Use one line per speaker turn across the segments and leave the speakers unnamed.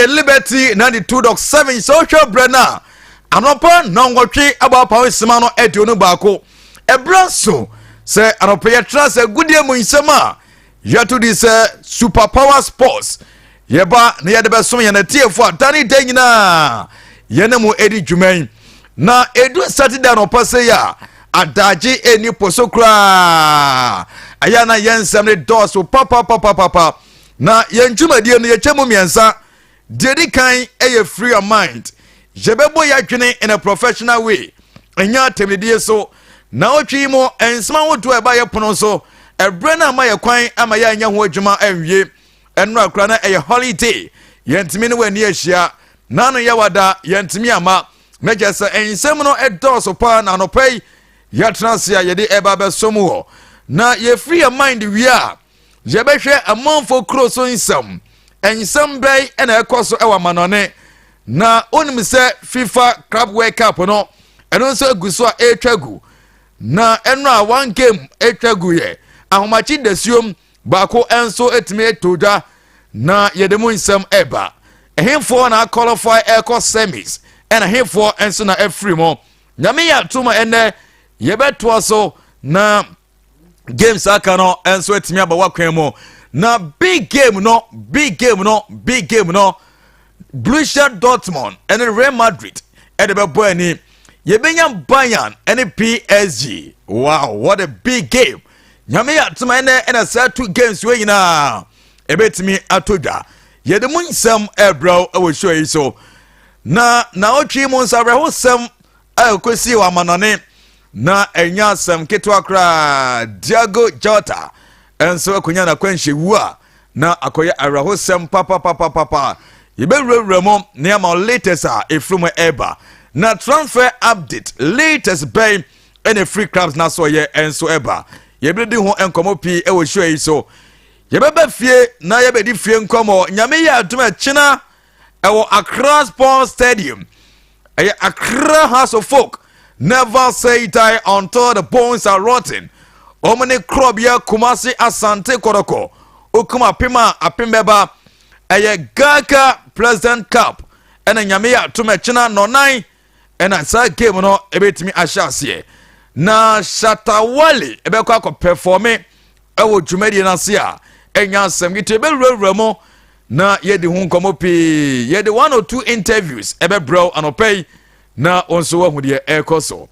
Ɛyɛ Liberty 92.7. Sɛ wohwɛ berɛ no a, anɔpa 8 abɔ apawe sima no 21. Ɛberɛ so sɛ anɔpa yɛtra sɛ agodie mu nsɛm a yɛto di sɛ Super Power Sports, yɛba na yɛde bɛsom yɛn atiefo a dane da nyinaa yɛne mu ɛdi dwuma yi. Na ɛdu Saturday anɔpa sɛ yi a, adagye ɛni po so koraa, ɛyɛ na yɛn nsɛm no dɔɔso papapapapapa. Na yɛn dwumadie no yɛkyɛ mu mmiɛnsa. Deɛ di kan ɛyɛ Free Your Mind. Yɛbɛbɔ yɛ adwene in a professional way, ɛnyɛ atɛmdidie so. Na ɔtwe yi mu nsɛm ahodoɔ a ɛba yɛ pono so, ɛberɛ no ama yɛ kwan ama yɛ anya ho adwuma anwie. Ɛno akora na ɛyɛ holiday, yɛntumi ne w'ani ahyia nano yɛwada, yɛntumi ama na kyerɛ sɛ nsɛm no ɛdɔɔso paa. Na anɔpa yi yɛatena ase a yɛde ɛba bɛsom wɔ. Na yɛfiri yɛ mind wie a, yɛbɛhwɛ amanfo kuro so nsɛm. Nsɛm bɛn ɛna ɛkɔ so ɛwɔ amanɔne? Na onim sɛ FIFA Club World Cup no, ɛno nso egu so a ɛretwa gu. Na ɛno a one game ɛretwa gu yɛ ahomakye dasuom baako nso etumi eto dwa, na yɛde mu nsɛm ɛba. Ɛhenfoɔ na qualify ɛkɔ semis, ɛna ɛhenfoɔ nso na ɛfiri mu? Nyame yɛ atum a, ɛnɛ yɛbɛtoa so na games aka no nso atumi aba wakwan mu. Na big game no, big game no, big game no, Borussia Dortmund ɛne Real Madrid ɛde bɛbɔ ani. Yɛbɛnya Bayern ɛne PSG. Wow, what a big game! Nyame yɛ atoma, ɛnɛ ɛna saa two games wei nyinaa ɛbɛtumi atɔ dwa. Yɛde mu nsɛm ɛbrɛw ɛwɔ show yi so. Na naotwi mu nso, awerɛhosɛm a ɛkɔsi wɔ amanɔne na ɛnya asɛm ketewa koraa. Diogo Jota ɛnso akɔnya n'akwanhyɛwu a na akɔyɛ awerɛhosɛm papapapapa. Yɛbɛwurawura mu nneɛma latest a ɛfiri mu ɛreba. Na transfer update latest bɛn ɛna free clubs na so ɔyɛ ɛnso ɛba? Yɛbɛdi ho nkɔmmɔ pii ɛwɔ show yi so. Yɛbɛba fie na yɛbɛdi fie nkɔmmɔ. Nyame yɛ adom, ɛkyena ɛwɔ Accra Sports Stadium, ɛyɛ Accra Hearts of Oak, never say die until the bones are rotten, wɔn ne korɔbea Kumase Asante Kɔtɔkɔ okum apem a apem bɛba. Ɛyɛ GHALCA President Cup, ɛna Nyame yɛ atom, ɛkyena nɔnan ɛna saa game no ɛbɛtumi ahyɛ aseɛ. Na Shatta Wale ɛbɛkɔ akɔ perform ɛwɔ dwumadie no ase a ɛnya asɛm ketewa. Ɛbɛwurawura mu na yɛdi ho nkɔmmɔ pii. Yɛde one or two interviews ɛbɛbrɛw anɔpɛ yi na wɔn nso wahu deɛ ɛrekɔ so.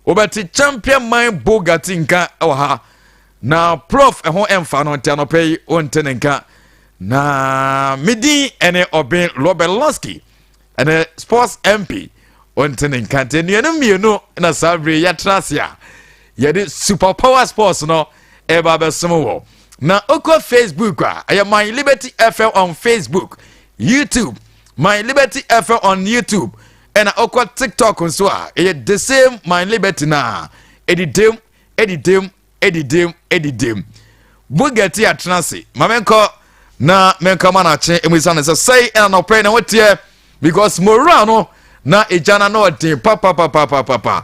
Wobɛte Champion Man Bogati nka ɛwɔ ha, na Prof ɛho ɛmfa no nti anɔpɛ yi wonte ne nka. Na medin ɛne Ɔben Robert Losky, ɛne Sports MP wonte ne nka. Nti nnuanu mmienu na saa bere yɛatena ase a yɛde Super Power Sports no ɛba abɛsom wɔ. Na okɔ Facebook a, ɛyɛ My Liberty FM on Facebook, YouTube, My Liberty FM on YouTube, ɛna okɔ TikTok nso a, ɛyɛ the same My Liberty. Na ɛdidem, ɛdidem, ɛdidem, ɛdidem. Bugatti atena ase ma menkɔ na menkɔ ma n'akye emu sane sɛ sɛi ɛna nɔpɛ na woteɛ, because mowura no na egya na na ɔden papapapapapa.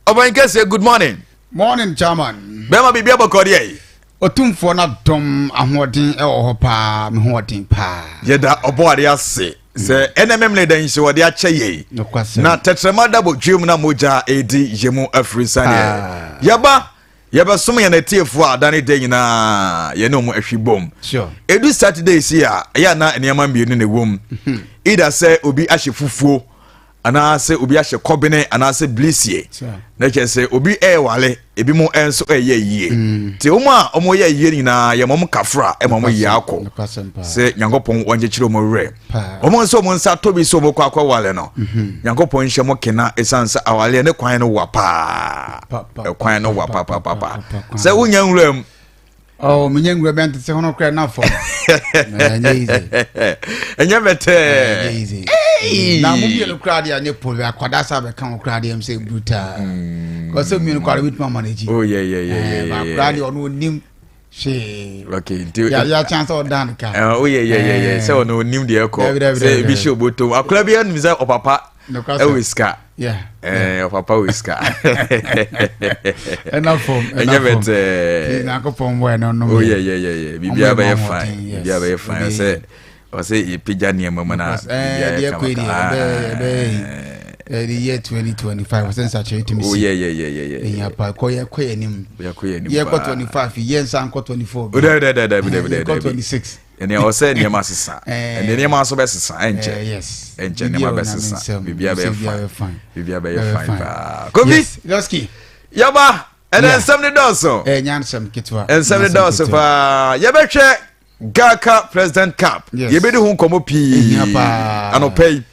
Ɔbɛn kɛseɛ, good morning.
Morning, chairman.
Bɛrima, biribi abɔkɔ deɛ yi?
Ɔtumfoɔ no adɔm, ahoɔden ɛwɔ hɔ paa, me ho ɔden paa.
Yɛda ɔbɔ ade ase sɛ ɛnɛ memene da nhyɛ wɔde akyɛ yei.
Nokwasɛm.
Na tɛtrɛma da bɔdwam na mogya ɛdi yɛ mu afiri saneɛ. Yɛba yɛbɛsom yɛn atiefoɔ a dane da nyinaa yɛne ɔmo ahwi bom. Ɛdu Saturday si a, ɛyɛ ana nneɛma mmienu na ɛwɔ mu: either sɛ obi ahyɛ fufuo anaasɛ obi ahyɛ kɔbene anaasɛ blisie. Na kyerɛ sɛ obi ɛɛwale, ebi mo nso ɛyɛ yie. Nti wɔn a wɔyɛ yie nyinaa, yɛ wɔn kafra ɛma wɔn yie akɔ sɛ Nyankopɔn wɔnkyekyere wɔn werɛ. Wɔn nso wɔn nsa tɔ bi sɛ wɔn kɔ akɔwale no, Nyankopɔn nhyɛ mo kena, ɛsiane sɛ awaleɛ ne kwan no wa paa, ɛkwan no wa paapaapaapa sɛ wonya nwura mu.
Oh, menye nwura bi ante sɛ hono kora na fam. Ɛnyɛ easy.
Ɛnyɛ bɛtɛɛ.
Ɛnyɛ easy. Na mo mmienu kora deɛ, anyɛ pole akwadaa sa bɛka wo kora deɛ m sɛ brutal. Kɔ sɛ mmienu kora de bɛtumi ama no akyi.
Oh, yeah.
Baakora deɛ, ɔno onim hwee.
Okay, nti
yɛ yɛ chance sɛ ɔdan ne ka.
Oh, yeah. Sɛ ɔno onim deɛ ɛkɔ.
Dabi, dabi,
sɛ
dabi,
ebi
dabi.
hyɛ obotom. Akora bi anim sɛ ɔpapa
Nokwasɛm.
ɛwɔ sika. Ɔpapa wɔ sika.
Ɛna fam.
Ɛnyɛ bɛtɛɛ.
Nyankopɔn bɔ ɛno nom.
Oh, yeah. Biribiara bɛyɛ fine. Biribiara bɛyɛ fine. Sɛ Ɔsɛ yɛpagya nneɛma mu na
biribiara yɛ kama kama. Ɛde yɛ 2025, ɔsɛ nsakyerɛ tumi si.
Oh yeah yeah yeah yeah.
Ɛnya pa kɔ yɛ kɔ yɛ anim.
Yɛ kɔ yɛ anim.
Yɛ kɔ 25, yɛ nsa nkɔ 24.
O dɛ dɛ dɛ dɛ dɛ dɛ.
Yɛ kɔ 26.
Ɛnna ɔsɛ nneɛma sesa. Ɛnna nneɛma nso bɛ sesa, ɛnkyɛ. Ɛnkyɛ nneɛma bɛ sesa. Biribiara bɛyɛ fine. Biribiara bɛyɛ fine paa. Kofi.
Lɔski.
Yaba ɛnna nsɛm ne dɔɔso.
Ɛnya nsɛm ketewa.
Nsɛm ne dɔɔso paa. Yɛbɛhwɛ GHALCA President Cup. Yɛbɛdi ho nkɔmmɔ pii anɔpa yi.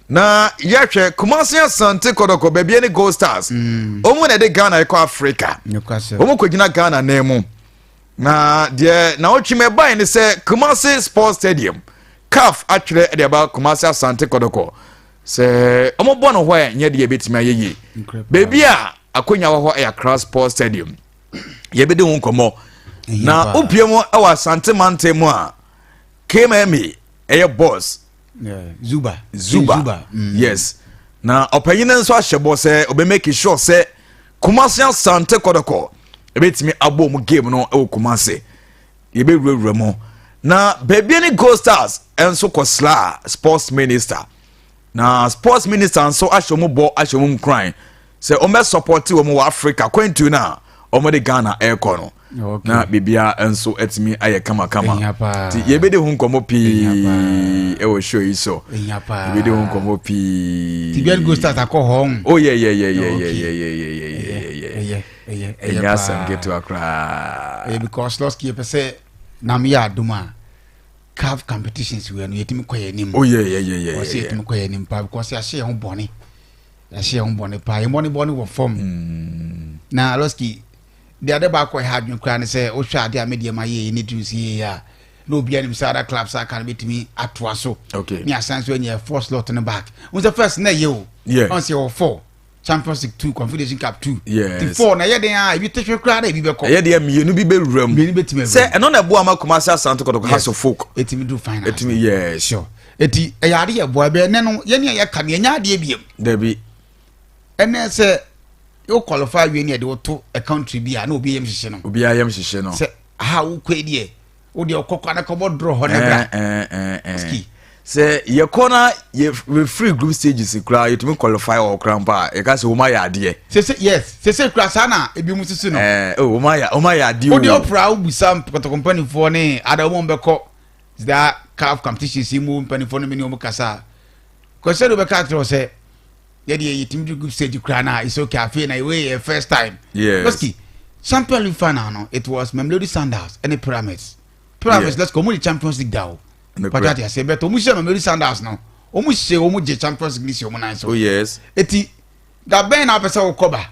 Na yɛhwɛ Kumasi Asante Kɔtɔkɔ, baabi ne Gold Stars. Wɔn na ɛde Ghana ɛkɔ Africa. Wɔn kɔgyina Ghana nan mu. Na deɛ na ɔtwe mu ɛbae ne sɛ Kumasi Sports Stadium, CAF atwerɛ de aba Kumasi Asante Kɔtɔkɔ sɛ wɔn bɔ no hɔ a, nyɛ deɛ ebɛtumi ayɛ yie. Baabi a akonnwa wɔ hɔ yɛ Accra Sports Stadium. Yɛbɛdi ho nkɔmmɔ na wopie mu wɔ Asante mantam mu a, KMA ɛyɛ boss.
Zuba.
Zuba, Zuba. Yes, na ɔpanyin no nso ahyɛ bɔ sɛ ɔbɛmake sure sɛ Kumasi Asante Kɔtɔkɔ ɛbɛtumi abɔ mu game no wɔ Kumasi. Yɛbɛwurawura mu na baabi ne Gold Stars nso kɔsra sports minister, na sports minister nso ahyɛ wɔn bɔ, ahyɛ wɔn nkuran sɛ wɔn bɛ support wɔn wɔ Africa kwantu no a wɔn de Ghana ɛrekɔ no na biribiara nso atumi ayɛ kamakama. Nti yɛbɛdi ho nkɔmmɔ pii ɛwɔ show yi so. Yɛbɛdi ho nkɔmmɔ pii.
Tibian Gold Stars akɔ hɔ.
Oh yeah yeah yeah yeah yeah yeah yeah yeah yeah yeah. Ɛnyɛ asɛm ketewa koraa.
Ɛyɛ because Lɔski, yɛpɛ sɛ nam yɛ adom a, CAF competitions wei no, yɛtumi kɔ yɛn anim.
Oh yeah yeah yeah yeah.
Ɔsɛ yɛtumi kɔ yɛn anim paa because yɛahyɛ yɛn ho bɔne, yɛahyɛ yɛn ho bɔne paa, yɛn bɔne bɔne wɔ fam. Na Lɔski de, ade baako a ɛha adwene koraa ne sɛ wohwɛ ade a medeɛ ma yɛyɛ ne dreams yɛyɛ a, na obiara nim sɛ other clubs aka no bɛtumi atoa so ne asan so anya four slot no back. Wo sɛ first na ɛyɛ o, ɔn sɛ yɛwɔ four: Champions League two, Confederation Cup two. Ti four na ɛyɛ den a, ebi te hwɛ koraa na ebi bɛkɔ.
Ɛyɛ deɛ mmienu bi bɛwura mu.
Mmienu bɛtumi awura.
Sɛ ɛno na ɛboa ama Kumasi Asante Kɔtɔkɔ, Hearts of Oak.
Etimi du final.
Etimi, yes.
Sure, eti ɛyɛ ade yɛ boa bɛyɛ nɛ no, yɛn ni a yɛka no, yɛnyɛ adeɛ biem.
Dabi.
Ɛnɛ sɛ yɛ qualify wie ne yɛde woto a country bi a, na obi yam hyehye no.
Obi ayam hyehye no.
Sɛ aha wokɔ yi deɛ, wo deɛ ɔkɔ kɔ anakɔbɔ draw hɔ ne bra. Ski.
Sɛ yɛkɔ na yɛfiri group stages koraa, yɛtumi qualify wɔ koraa mpo a, yɛka sɛ wɔn ayɛ adeɛ.
Sese, yes, sese kura saa na ebi mu sisi no.
Ɛɛ o, wɔn ayɛ adeɛ o.
O de ɔpra wobusa Kɔtɔkɔ mpanimfoɔ ne ada wɔn bɛkɔ that CAF competitions yi mu mpanimfoɔ no mi ne wɔn kasa kɔsɛ de wɔbɛka akyerɛ sɛ yɛde yɛtumi du group stage koraa na it's okay, afei na yɛwɔ yɛ first time. Lɔski, Champions League final no, it was Mamelodi Sundowns ɛne Pyramids. Pyramids, let's go, wɔn de Champions League da o pàtó ati ase bɛtɛ wɔn hyɛ Mamelodi Sundowns no, wɔn hyɛ wɔn gye Champions League si wɔn nan so. Eti dabɛn na apɛ sɛ wɔkɔ ba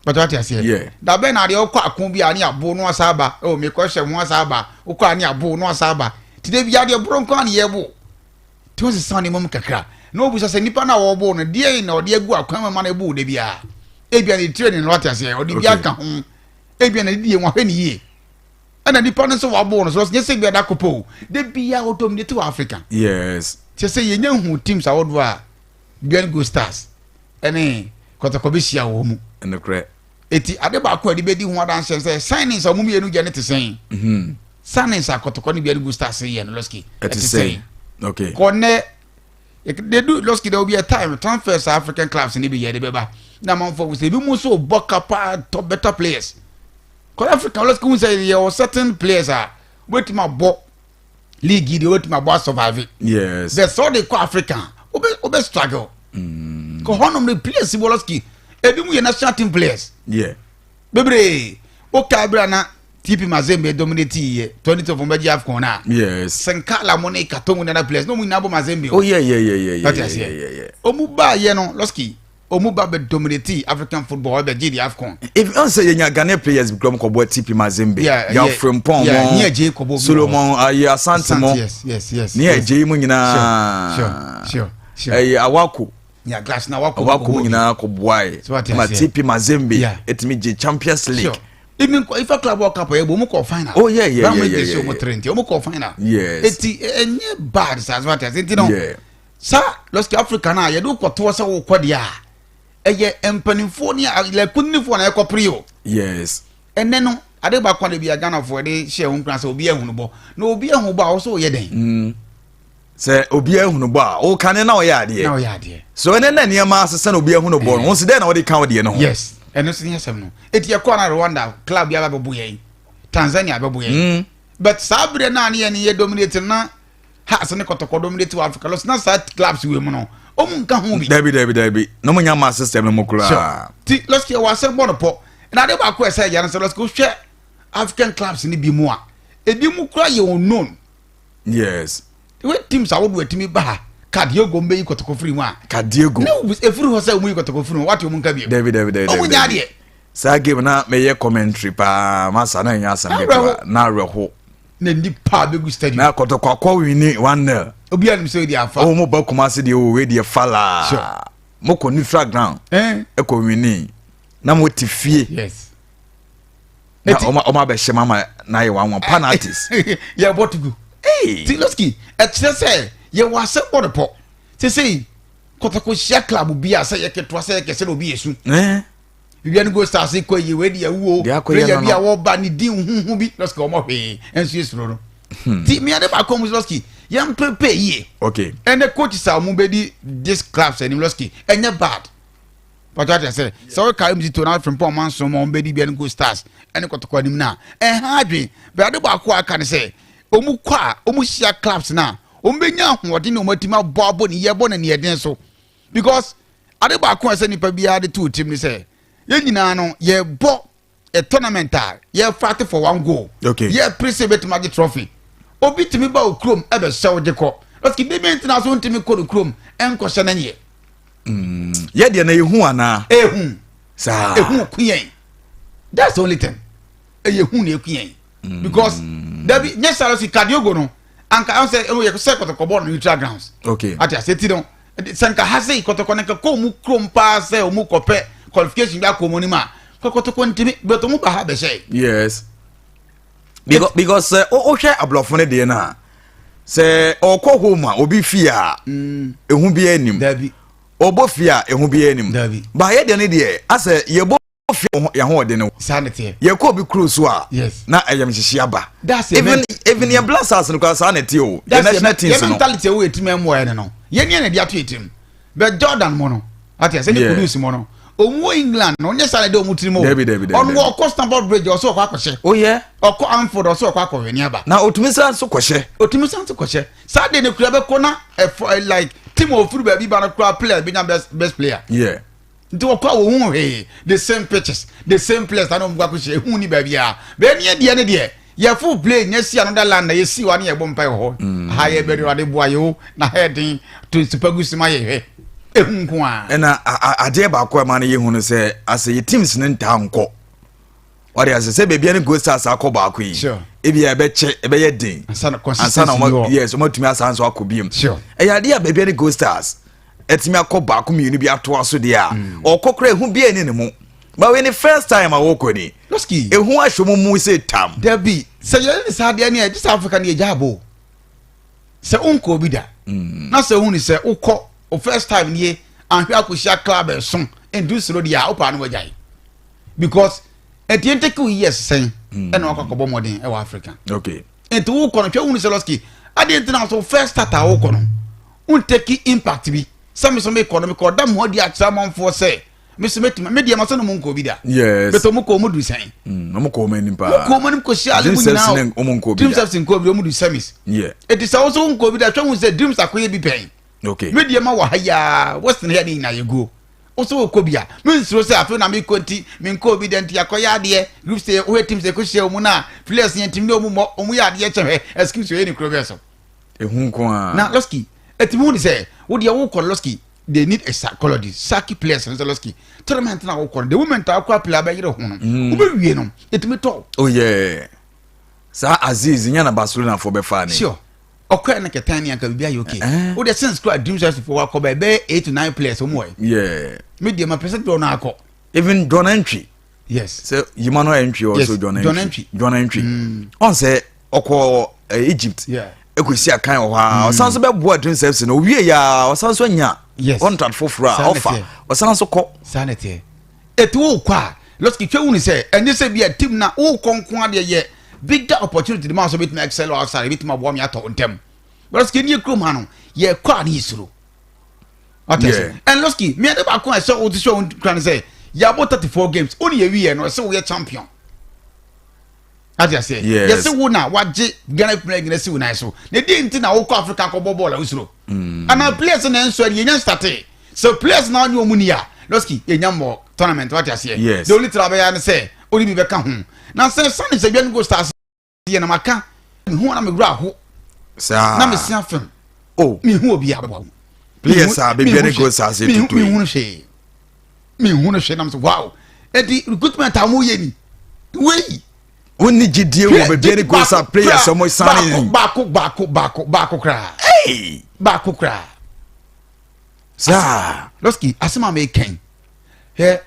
pàtó ati aseɛ? Dabɛn na adeɛ ɔkɔ ako bi a ne abo no asa aba ɛwɔ mekɔ hyɛ ho asa aba, wokɔ a ne abo no asa aba, ti de bi adeɛ boro nko a ne yɛ bo tí wọ́n sisan nneɛma mu kakra na obusa sɛ nipa na wɔbɔ no deɛ na ɔde agu akwan mu ma na ebu de bia, ebia ne tire ne no ate aseɛ, ɔde bi aka ho, ebia na didi wɔn ahwɛ ne yie, ɛna nipa no nso wabɔ no so nyɛ sɛ bi ada kopo o, de bia ɔdɔm de te wɔ Africa. Kyɛ sɛ yɛnya hu teams ahodoɔ a Bibiani Gold Stars ɛne Kɔtɔkɔ bɛ hyia wɔ mu.
Nokorɛ.
Eti ade baako a yɛde bɛdi ho adanseɛ sɛ signings a wɔn mmienu gya ne te sɛn. Signings a Kɔtɔkɔ ne Bibiani Gold Stars yɛ no, Lɔski,
ɛte sɛn? Okay.
Kɔnɛ they do, Lɔski, there will be a time transfers African clubs ne bi yɛ de bɛba na amanfoɔ sɛ ebi mu nso bɔ kapa top better players kɔnɛ Africa. Lɔski hu sɛ yɛ wɔ certain players a wobɛtumi abɔ league yi deɛ, wobɛtumi abɔ asurvive. Bɛ sɛ ɔde kɔ Africa, wobɛ struggle. Kɔ hɔnom no, players bɔ, Lɔski, ebi mu yɛ national team players. Bebree woka ebira na TP Mazembe dominate yɛ 2012, wɔn bɛgye AFCON na. Sinkala mo ne Katongo ne other players na wɔn nyinaa bɔ Mazembe
o. Oh yeah.
Ɔte aseɛ. Wɔn ba yɛ no, Lɔski, wɔn ba bɛ dominate African football, ɔbɛ gye di AFCON.
If ɔn sɛ yɛnya Ghanaian players bi kura mu kɔbɔ TP Mazembe. Yaw Frimpong mo, Solomon ayi Asante mo. Ní ɛgye yi mu nyinaa.
Sure.
Ɛyɛ Awako.
Yeah, glass na Awako.
Awako mu nyinaa kɔ boae. Ma TP Mazembe etumi gye Champions League.
Sure. Even ifa Club World Cup ɛyɛ bɔ, ɔmu kɔ final.
Oh yeah.
Ɔmu tere nti ɔmu kɔ final.
Yes.
Eti ɛnyɛ bad saa so ati ase nti no. Sa Lɔski, Africa na yɛde kɔtoɔ sɛ wokɔ deɛ a, ɛyɛ mpanimfoɔ ne lɛkunnifoɔ na ɛkɔ pere o. Ɛnɛ no, ade baako a de bi a Ghanafoɔ de hyɛ wɔn nkura sɛ obi ahunu bɔ na obi ahu bɔ a, wɔsɛ wɔyɛ dɛn?
Sɛ obiara hunu bɔ a, ɔkane na ɔyɛ adeɛ.
Na ɔyɛ adeɛ.
So ɛnɛ na nneɛma asesa na obiara hunu bɔ no, wɔn si dɛn na wɔde ka ɔdeɛ no ho?
Yes, ɛno nso ne asɛm no. Eti ɛkɔ na Rwanda club bi aba bɛbo yɛn, Tanzania bɛbo yɛn. But saa berɛ no a ne yɛn yɛ dominate na Hearts ne Kɔtɔkɔ dominate wɔ Africa lɔs na saa clubs wei mu no, ɔmu nka ho bi.
Dabi, dabi, dabi. Na mo nya ma system no mu koraa.
Sure. Ti lɔs yɛ wɔ asɛm bɔ no pɔ. Na ade baako a ɛsɛ yɛ no sɛ lɔs wohwɛ African clubs no bi mu a, ebi mu koraa yɛ unknown. Wey teams ahodoɔ atumi ba ha, Kadiogo mbɛyi Kɔtɔkɔ firi mu a.
Kadiogo.
Ne wo efiri hɔ sɛ ɔmu yi Kɔtɔkɔ firi mu, wate ɔmu nka bio.
Dabi, dabi, dabi.
Ɔmu nya adeɛ.
Saa game na meyɛ commentary paa, masa na ɛnyɛ asɛm ketewa, na awerɛho.
Na nipa abɛgu stadium.
Na Kɔtɔkɔ akɔ wini 1-0.
Obi anim sɛ odi afa.
Ɔmo ba Kumasi deɛ o, wei deɛ falaa. Mo kɔ neutral ground. Ɛkɔ wini. Na mo te fie. Na ɔmo abɛhyɛ mu ama na ayɛ 1-1 penalties.
Yɛ bɔ tugu. Ti lɔski ɛkyerɛ sɛ yɛ wɔ asɛm bɔ ne pɔ. Sese Kɔtɔkɔ hyia club bi a, sɛ yɛ ketewa sɛ yɛ kɛse na obi yɛ su. Wia no go stars kɔ yie, wei deɛ wuo player bi a wɔba ne din huhu bi, lɔski ɔmɔ hwee ɛnso yɛ suro no. Ti mmea de baako mu, lɔski yɛn prepare yie. Ɛnɛ coaches a wɔn bɛ di this clubs anim, lɔski ɛnyɛ bad pàtó àti ɛsɛ sɛ ɔka mu ti to na afei ɔmo anso ma ɔmo bɛ di bia no go stars ɛne Kɔtɔkɔ anim na ɛha adwene bɛn. Ade baako a aka ne sɛ ɔmo kɔ a ɔmo hyia clubs na ɔmo bɛ nya ahoɔden na ɔmo atumi abɔ abɔ ne yɛ bɔ ne neɛ den so, because ade baako a ɛsɛ nipa biara de to tirim ne sɛ yɛn nyinaa no yɛbɔ a tournament a yɛ fight for one goal. Yɛ pere sɛ ebɛtumi agye trophy. Obi tumi ba o kurom ɛbɛhyɛ wo gye kɔ, lɔski de bi ntina so ntumi kɔ ne kurom ɛnkɔhyɛ ne nyɛ.
Yɛ deɛ na ehu anaa?
Ehu.
Saa.
Ehu ku yɛn, that's the only thing ɛyɛ hu na eku yɛn, because dabi nyɛ saa, lɔski Kadiogo no anka ɛn sɛ ɛwɔ yɛ sɛ Kɔtɔkɔ bɔɔl no neutral grounds. Ate ase ti no sɛ nka ha sɛ Kɔtɔkɔ no nka kɔ ɔmu kurom paa sɛ ɔmu kɔpɛ qualification bi akɔ ɔmu anim a, Kɔtɔkɔ ntumi, but ɔmu ba ha bɛhyɛ.
Yes, because sɛ wohwɛ aborɔfo no deɛ no a, sɛ ɔkɔ home a, obi fie a, ehu bi anim.
Dabi.
Ɔbɔ fie a, ehu bi anim.
Dabi.
Ba yɛ deɛ no deɛ asɛ yɛbɔ fie yɛn ho ɔden no.
Saa ne teɛ.
Yɛkɔ obi kuro so a, na ɛyɛ nhyehyɛ aba.
That's it.
Even yɛn Black Stars no koraa saa na ɛte o, yɛn national teams
yɛ
no.
Mentality ɛwɔ yɛ tirim ɛmoa yɛn no, yɛn ni yɛn na ɛde ato yɛ tirim, but Jordan mo no ate ase ne Kudus mo no, ɔmu wɔ England no, ɔnyɛ saa na ɛde ɔmu tirim o.
Dabi, dabi, dabi,
ɔno
dabi.
ɔkɔ Stamford Bridge, ɔsɛ ɔkɔ akɔhyɛ.
Oyɛ.
Ɔkɔ Anfield, ɔsɛ ɔkɔ akɔwɛ ní aba.
Na otumi san so kɔhyɛ.
Otumi san so kɔhyɛ. Saa de ne kura bɛkɔ na ɛfɔ like team a ofiri baabi ba no kura player bi nya best player. Nti wɔkɔ a wɔn hwee, the same pitches, the same players na wɔn kɔ akɔhyɛ, ehu ni baabi a bɛɛ ni yɛ deɛ ne deɛ yɛfo play nyɛ si another land na yɛsi wa ne yɛbɔ mpa wɔ hɔ ha, yɛ bɛ de ɔde boa yɛ o na ha yɛ den to nsupa gu sima yɛ hwɛ ehu nko a.
Ɛna adeɛ baako a ɛma no yɛ hu no sɛ asɛ yɛ teams no ntaa nkɔ wɔde asɛ sɛ baabi a ne Gold Stars akɔ baako yi, ebi a ɛbɛkyɛ, ɛbɛyɛ den
ansa na
ansa na
consistency
ɔmo
ni hɔ.
Yes, ɔmo atumi asan so akɔ biem. Ɛyɛ adeɛ a baabi a ne Gold Stars ɛtumi akɔ baako mmienu bi atoa so deɛ a, ɔkɔ kora ehu bi ɛni ne mu, but wei ne first time a wɔkɔ ni.
Lɔski.
Ehu ahyɛ mu sɛ tam.
Dabi, sɛ yɛn ne saa deɛ ne yɛ gye sɛ Africa ne yɛ gya abo sɛ wonkɔ obi da na sɛ wohu ne sɛ wokɔ o first time nie ahwɛ akɔhyia club ɛso ntu soro deɛ a wopaa no wagyae, because ɛnti ɛntake wo years sɛn ɛna wakɔ akɔbɔ mmɔden ɛwɔ Africa. Nti wokɔ no, hwɛ wohu ne sɛ lɔski adeɛ nti na so first start a wokɔ no wontake impact bi sɛ me so mekɔ no, mekɔ da mo adi akyerɛ amanfoɔ sɛ me so mɛtumi me deɛ ma sɛ no mu nkɔ bi da. Bɛtɛ ɔmo kɔ, ɔmo duru sɛn?
Ɔmo kɔ ɔmo anim paa.
Mo kɔ ɔmo anim kɔ hyia ale mu
Dreams
nyinaa
FC ne ɔmo nkɔ bi
Dreams
da.
FC nkɔ bi, ɔmo du semis. Eti sɛ woso nkɔ bi da, hwɛ hu sɛ Dreams akɔyɛ bi pɛn. Me deɛ ma wɔ ha yaa Western ha ne nyinaa yɛ guo, woso wokɔ bi a, me nsuro sɛ afei na mekɔ nti menkɔ obi da nti akɔyɛ adeɛ group sɛ wohɛ teams ɛkɔhyia ɔmu no a, players yɛn team ne ɔmu mmɔ ɔmu yɛ adeɛ kyɛ hwɛ excuse ɔyɛ ne kuro bɛɛ so.
Ehu nko a.
Na lɔski ɛtumi hu ne sɛ wodeɛ wokɔ no, lɔski they need a psychologist saki players no sɛ lɔski tournament na wokɔ no, the moment a wokɔ player bɛyere ho no, wobɛwie no ɛtumi tɔ.
Oh yeah, saa Aziz nya na Barcelona fo bɛfa ne.
Sure, ɔkɔɛ no kɛtɛn ne anka biribi ayɛ okay. Wode since kora Dreams FC fo wakɔ bɛɛ bɛyɛ 8 to 9 players ɔmu wɔ. Me deɛ ma pɛ sɛ dɔɔ no akɔ.
Even John Antwi. Sɛ yima no Antwi ɔso John
John
Antwi.
Antwi.
John Antwi ɔn sɛ ɔkɔ Egypt ɛkɔsi akan wɔ hɔ a, ɔsan so bɛboa Dreams FC no owie yɛ a, ɔsan so anya contract foforɔ a
Saa na
ɔfa
ɛteɛ.
ɔsan so kɔ.
Saa na ɛteɛ. Ɛti wokɔ a, lɔski twɛ wunu sɛ ɛnyɛ sɛ bi a team na wokɔ nko adeɛ yɛ bigger opportunity de ma wo sɛ wobɛtumi excel outside, ɛbɛtumi aboa me atɔ wo ntɛm. Lɔski, nie kurom ha no, yɛkɔ a ne yɛsuro. Wate ase? And Lɔski, meade baako a ɛsɛ wote sɛ wo kura no sɛ yɛabɔ 34 games, wo ne yɛwieɛ no, ɛsɛ woyɛ champion. Ate aseɛ?
Yes.
Yɛsɛ wo na wagye Ghana Premier League na si wo nan so. Na ɛdeɛ nti na wokɔ Africa akɔbɔ bɔɔl a wosuro? Anaa players na ɛnsɔ ɛde yɛnya starte. So players na ɔne ɔmu ni a, Lɔski, yɛnya mmɔ tournament, wate aseɛ?
Yes.
The only thing abɛyɛ ne sɛ wode bi bɛka ho. Na sɛ sane sɛ Dwane Gold Stars yɛ na maka, mehu na mewerɛ aho.
Saa.
Na mesia fam.
Oh.
Mehu obi a bɛboa wo.
Players a baabi a ne Gold Stars tutu yi.
Mehu no hwee. Mehu no hwee na mesɛ wow. Enti recruitment a wɔyɛ ni. Wei.
Wonni gyidie wɔ baabi a ne Gold Stars players a wɔn san
ne. Baako baako baako baako koraa.
Hey.
Baako koraa.
Saa.
Lɔski, asɛm a mekɛn. Hwɛ,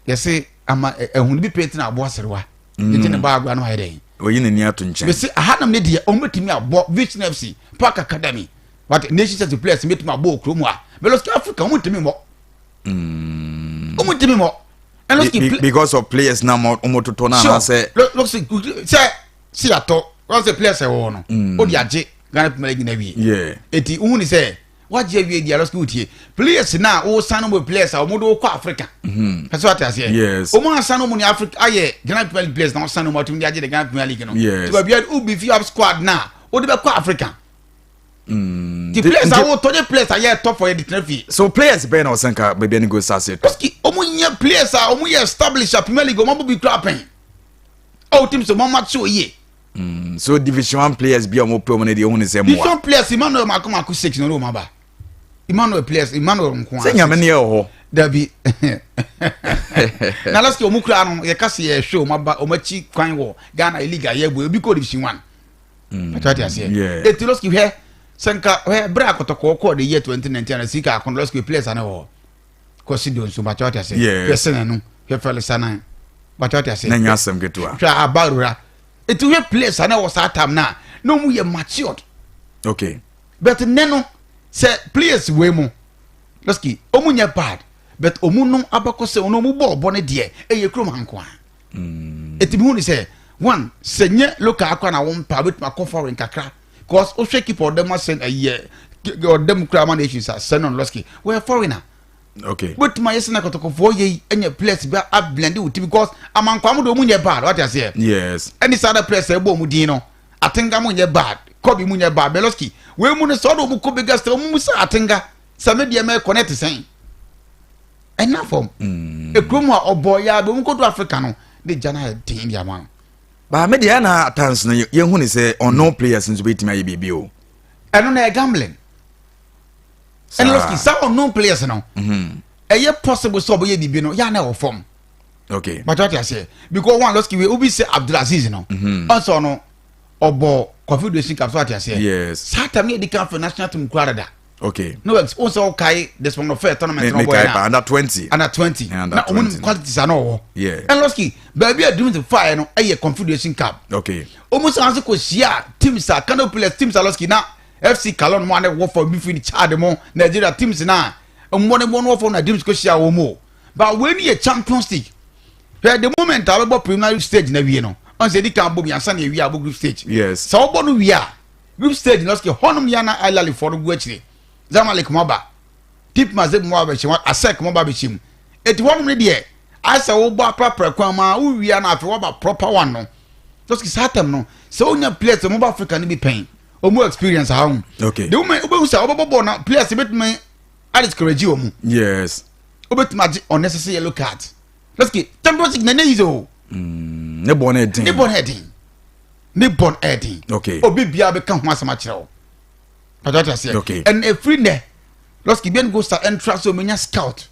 yɛse ama ehunu bi pete na aboa serewa. Nti ne ba agora no ayɛ dɛn?
Oyi n'ani ato nkyɛn.
Mese ahanom ne deɛ wɔn bɛtumi abɔ Vision FC, Park Academy, what Nation Church players bɛtumi abɔ wɔ kurom a. Lɔski, Africa wɔn ntumi mmɔ. Wɔn ntumi mmɔ. And Lɔski
because of players na wɔn totɔ na anaasɛ.
Lɔski sɛ si atɔ wɔn sɛ players ɛwɔ no. O de agye Ghana Premier League na wie. Eti ohun ni sɛ wagye awie di alɔsiki wotie players na wosan no mu players a wɔn de wokɔ Africa. Pɛsɛ wate aseɛ.
Yes.
Wɔn asan no mu ni Africa ayɛ Ghana Premier League players na wɔsan no mu atumi de agye de Ghana Premier League no.
Yes.
Ti baabi a wobi fi up squad na wode bɛkɔ Africa. Ti players a wotɔ nye players a yɛ tɔ fɔ yɛ de tena fie.
So players bɛyɛ na ɔsɛn ka baabi a ne Gold Stars tɔ.
Lɔsiki wɔn nyɛ players a wɔn yɛ establish a Premier League wɔn abɔ bi kura pɛn. Ɔwɔ team sɛ wɔn ama so yie.
So Division One players bi a wɔn pɛ wɔn no deɛ ohun sɛ mmoa.
Division players, Emmanuel mako mako six na ɔno wɔn aba. Emmanuel players, Emmanuel nko
ara. Sɛ Nyame ne yɛ wɔ hɔ.
Dabi. Na last year wɔn kura no, yɛ kasi yɛ hwɛ wɔn aba wɔn akyi kwan wɔ Ghana league a yɛ bɔ, ebi kɔ Division One. Pàtó ati aseɛ. Eti lɔski, hwɛ sɛ nka hwɛ bere akɔtɔkɔ kɔɔ de year 2019 na sika akɔnɔ, lɔski, players ana wɔ kɔsi donso, pàtó ati aseɛ. Hwɛ sɛnɛ no, hwɛ Felix Anan, pàtó ati aseɛ.
Na nya asɛm ketewa.
Hwɛ abarora. Eti hwɛ players ana wɔ saa time na na wɔn yɛ matured. But nnɛ no sɛ players wei mu, lɔski, wɔn nyɛ bad, but wɔn no abakɔ sɛ wɔn bɔ ɔbɔ ne deɛ ɛyɛ kurom ha nko a. Eti mi hu ni sɛ one sɛ nye local akɔ na wɔn mpa obetumi akɔ foreign kakra, cause wohwɛ keeper ɔdɛm asɛn ɛyɛ ɔdɛm kura ama nations a sɛ no, lɔski, wɔyɛ foreigner. Wobɛtumi ayɛ sɛ na Kɔtɔkɔfoɔ yɛ yi, ɛnyɛ players bi ablend wo ti, because Amankwa mo de ɔmu nyɛ bad, wate aseɛ?
Yes.
Ɛne saa da players a ɛbɔ ɔmu din no, Atenga mo nyɛ bad, Kɔbi mu nyɛ bad. Beloski, wei mu no sɛ ɔde ɔmu kɔ bigger star, ɔmu mu sɛ Atenga sɛ me deɛ mɛkɔ ne te sɛn ɛna fam ekurom a ɔbɔ yɛ a ɔmu kɔdu Africa no de gya no ayɛ den de ama no.
Baa me deɛ na at times no yɛhu ne sɛ unknown players nso bɛtumi ayɛ biribi o.
Ɛno na ɛyɛ gambling. Ɛne lɔski, saa unknown players no, ɛyɛ possible sɛ ɔbɛyɛ biribi no yɛ a na ɛwɔ fam. Bàtà wate aseɛ, because one, lɔski, wei obi sɛ Abdulaziz no, ɔnsɛ ɔno ɔbɔ Confederation Cup so, wate aseɛ?
Yes.
Saa time ne yɛdi kan fɛ national team kura dada. No, ɔn sɛ ɔkae Desmond Ɔfɛ tournament
na
ɔbɔ yɛ
na under 20.
Under 20.
Under
na ɔmo nim
20.
qualities a na ɔwɔ. Ɛn lɔski, baabi a Dreams faeɛ no ɛyɛ Confederation Cup. Ɔmo san so kɔ hyia teams a Kano Pillars, teams a lɔski na FC Kalon mo a ne wɔ fam bi firi Chad mo, Nigeria teams na mmɔ ne bɔ no wɔ fam na Dreams kɔ hyia wɔn o. But wei ni yɛ Champions League. Hwɛ, the moment a wɔbɛbɔ preliminary stage na wie no, ɔn sɛ edi kan bɔ mi ansa na ewie abɔ group stage. Sɛ wɔbɔ no wie a, group stage no, lɔski, hɔnom yɛ na Al Ahly fɔ no gu akyire, Zamalek mo aba, Tip Mazeb mo aba bɛhyɛ mu, Asek mo aba bɛhyɛ mu. Eti hɔnom no deɛ ayɛ sɛ wɔbɔ aprapra kwan mu a wowie na afei wɔba proper one no. Lɔski, saa time no sɛ wonya players a wɔn ba Africa no bi pɛn, wɔn experience ha ho. The woman wobɛhu sɛ wɔbɛbɔ bɔɔl na players bɛtumi adiscourage wɔn mu. Wobɛtumi agye unnecessary yellow card. Lɔski, Champions League na ne yi o.
Ne bɔ no ɛden.
Ne bɔ no ɛden, ne bɔ no ɛden. Obi biara bɛka ho asɛm akyerɛ wo, pàtó ati aseɛ? Ɛn efiri nɛ, lɔski, bi ɛn go start ɛntra sɛ omenya scout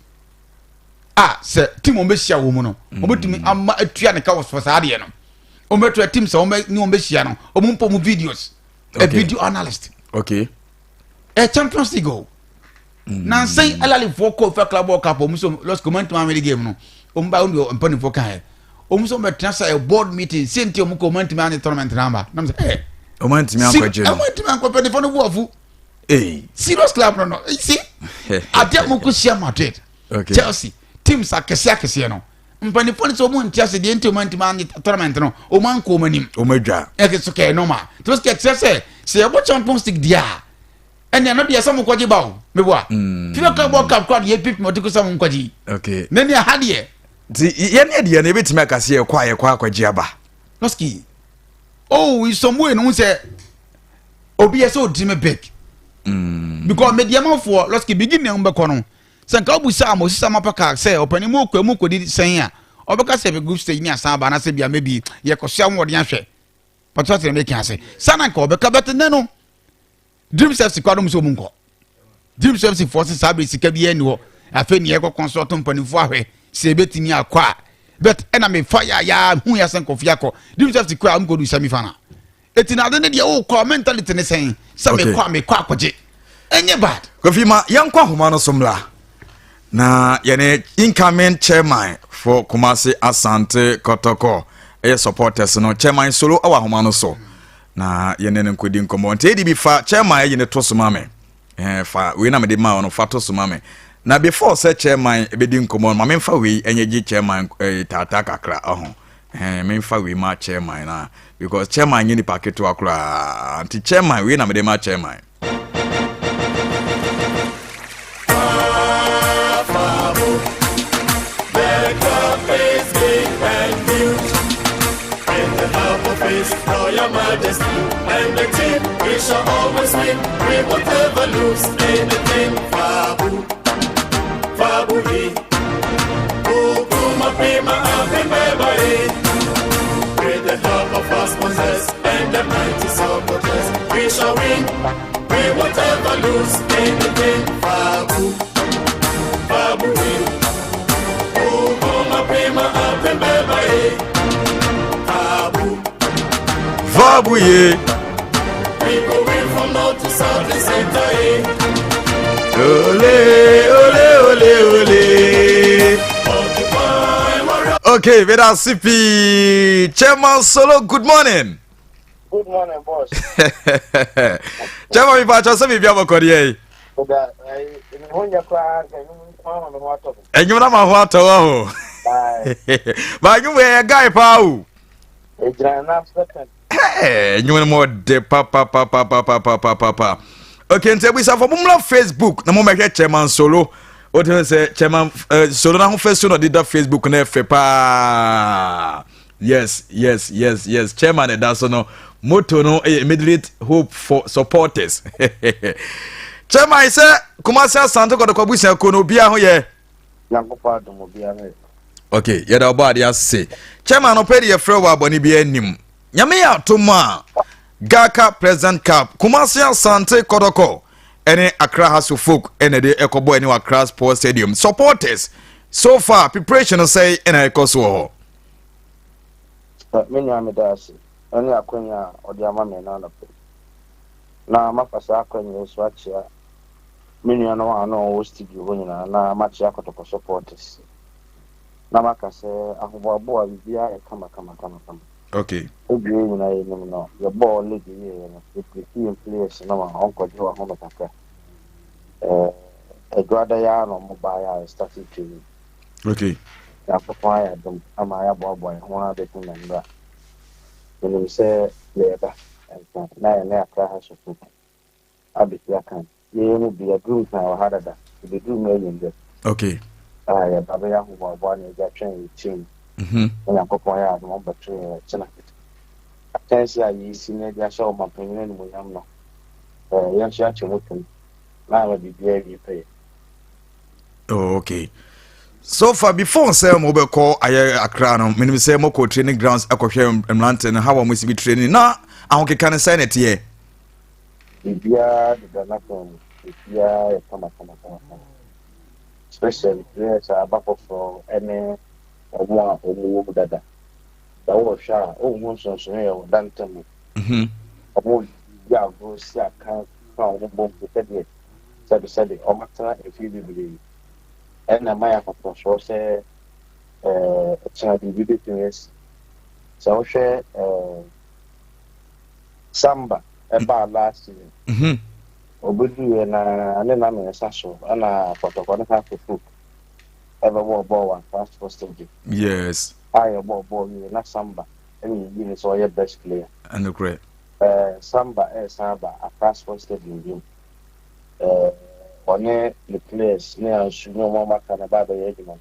a sɛ team wɔn bɛhyia wɔn mu no, wɔn bɛtumi ama atua ne ka wɔ for saa adeɛ no. Wɔn bɛtua team sɛ wɔn bɛ ne wɔn bɛhyia no, wɔn mpɔ mu videos, a video analyst. Ɛ Champions League o. Nansan Al Ahly foɔ kɔ fɛ Club World Cup, wɔn nso, lɔski, wɔn ntoma amene game no, wɔn ba wɔn deɛ mpanimfoɔ kan yɛ, wɔn nso bɛtena sɛ ɛ board meeting se nti wɔn kɔ wɔn ntoma ane tournament n'aba nam sɛ ɛ.
Ɔmo antumi ankɔgye no.
Wɔn ntoma ankɔ, mpanimfoɔ no bu afu.
Ee.
Serious club no, si adeɛ mo kɔ hyia Madrid, Chelsea, teams akɛseɛ akɛseɛ no, mpanimfoɔ no sɛ wɔn nti ase deɛ nti wɔn ntoma ane tournament no, wɔn ankɔ wɔn anim.
Ɔmo adwa.
Ɛkɛ so kɛɛ normal tí wọ́n kyerɛ sɛ yɛbɔ Champions League deɛ a. Ɛnna ɛno deɛ sɛ mo nkɔgye ba o, meboa. FIFA Club World Cup koraa deɛ yɛpipim ɔde ko sɛ mo nkɔgye yi.
Okay.
Na nea ha deɛ.
Nti yɛn ne deɛ no yɛbɛtumi aka sɛ yɛkɔ a yɛkɔ akɔgye aba.
Lɔski, oh in some way no ho sɛ obi yɛ sɛ o dream big. Because mediamafoɔ lɔski begin na ɛho bɛkɔ no. Sɛ nka wobusaa Moses Amapaka sɛ ɔpanin mu kɔ mu kɔdi sɛn a, ɔbɛka sɛ bɛ group stage ne asan aba anaasɛ bia maybe yɛkɔsoa ahoɔden ahwɛ. Pàtó ase na meka ase. Saa na nka ɔbɛka bɛte nɛ no. Dreams FC kɔ adom sɛ ɔmu nkɔ. Dreams FC foɔ sɛ saa bere sika biara ni hɔ. Afei ne yɛkɔ consult mpanimfoɔ ahwɛ sɛ ebɛtumi akɔ a. But ɛna mefa yɛ ya hu yɛ sɛ nkɔfo akɔ. Dreams FC kɔ a ɔmu kɔdu semi final. Eti na ade ne deɛ wokɔ mentality ne sɛn sɛ mekɔ a mekɔ akɔgye. Ɛnyɛ bad.
Kofi ma yɛnkɔ ahoma no so mmra na yɛne incoming chairman for Kumasi Asante Kɔtɔkɔ ɛyɛ supporters no chairman Solo ɛwɔ ahoma no so na yɛne no nkɔdi nkɔmmɔ. Nti ɛdi bi fa chairman ayi ne to so ma me. Fa wei na mede ma no fa to so ma me. Na before sɛ chairman ɛbɛdi nkɔmmɔ no ma memfa wei ɛnyɛ gye chairman taataa kakra ɔho. Memfa wei ma chairman na because chairman nyɛ nipa ketewa koraa. Nti chairman wei na mede ma chairman.
Royal Majesty and the team, we shall always win. We will never lose anything. Fabu, Fabu, Ukuma Pima, Ape With the help of our sponsors and the mighty supporters, we shall win. We will never lose anything. Fabu, Fabu, Ukuma Pima, Ape Fabu.
Vabu ye.
We go win from north to south and center. Eh.
Ole, ole, ole, ole.
Occupy warrior.
Okay, Veda CP. Chairman Solo, good morning.
Good morning, boss.
Chairman, mi pa kyerɛ sɛ biribi abɔkɔdeɛ yi.
Oga, me ho nyɛ koraa nka ɛnwom nko ama me ho atɔ me.
Ɛnwom na ma ho atɔ wɔ ho.
Aye.
Ba ɛnwom yɛ guy paa o.
Egyina nam second.
Ɛnwom no mu ɔde papapapapapapapa. Okay, nti abisafo mommra Facebook na mommɛhwɛ Chairman Solo. Wote sɛ Chairman Solo n'ahofasuo na ɔde da Facebook na ɛfɛ paa. Yes. Chairman ɛda so no. Motto no ɛyɛ immediate hope for supporters. Chairman sɛ Kumasi Asante Kɔtɔkɔ abusuakuo no obiara ho yɛ.
Nyankopɔn adom obiara yɛ.
Okay, yɛda ɔbɔ ade ase. Chairman no pɛ de yɛfrɛ wɔ abɔne bi anim. Nyame yɛ atom a GHALCA President Cup Kumasi Asante Kɔtɔkɔ ɛne Accra Hearts of Oak ɛna ɛde ɛkɔbɔ ɛne wɔ Accra Sports Stadium. Supporters so far preparation no sɛe ɛna ɛkɔ so wɔ hɔ.
Me nua meda ase ɛne akwanya a ɔde ama me na anɔpɛ. Na mafa saa akwanya yi so akyea me nuanom a na wɔwɔ studio hɔ nyinaa na makyea Kɔtɔkɔ supporters. Na maka sɛ ahoboaboa biribiara yɛ kama kama kama kama. Ebie nyinaa yɛnim no yɛbɔɔ league wieɛ no yɛpiriki yɛn players no ma ɔnkɔgye wɔ ahome kakra. Adwada yi ara na ɔmo baeɛ a yɛstarte training. Nyankopɔn ayɛ adom ama yɛaboaboa yɛn ho ara bɛpem nnora. Menim sɛ yɛreba nkran na yɛne Accra Hearts of Oak abɛsi akan. Yɛyɛ mu bi yɛduru nkran wɔ ha dada. Yɛbɛduru mu anwummerɛ. A yɛba bɛyɛ ahoboaboa na yɛde atwɛn yɛ team. Na Nyankopɔn yɛ adom ɔmbɛto yɛn ɛkyena. Akansi a yɛresi na yɛde ahyɛ ɔmanpanyin animuonyam no, yɛn nso yɛakyɛ mu tom na ama biribiara awie pɛyɛ.
Oh, okay. So far before sɛ mo bɛkɔ ayɛ Accra no, menim sɛ mokɔ training grounds akɔhwɛ mmerante no how wɔn si bi training na ahokeka no sɛn na ɛteɛ.
Biribiara deda n'akwan mu, biribiara yɛ kama kama kama kama. Especially players a aba foforɔ ne wɔn a wɔwɔ mu dada. Sɛ wɔrehwɛ a, wonhu nsonsonoeɛ wɔ da ntam mu. Wɔn di agorɔ si akan fa wɔn bɔ mpo sɛdeɛ sɛbesɛbe wɔatena mfeɛ bebree. Ɛna ɛma yɛ ahotosoɔ sɛ ɛkyena biribi bɛtumi asi. Sɛ wohwɛ Samba ɛbaa last season, obeduiɛ na ne nam nsa so ɛna Kɔtɔkɔ ne Hearts of Oak ɛbɛbɔɔ bɔɔl wɔ Accra Sports Stadium. A yɛbɔɔ bɔɔl wie na Samba ɛna yɛyi ne sɛ ɔyɛ best player.
Ɛnokorɛ.
Samba ɛresan aba Accra Sports Stadium bio. Eh, ɔne ne players ne Ansu ne wɔn a wɔaka no ba abɛyɛ adwuma no.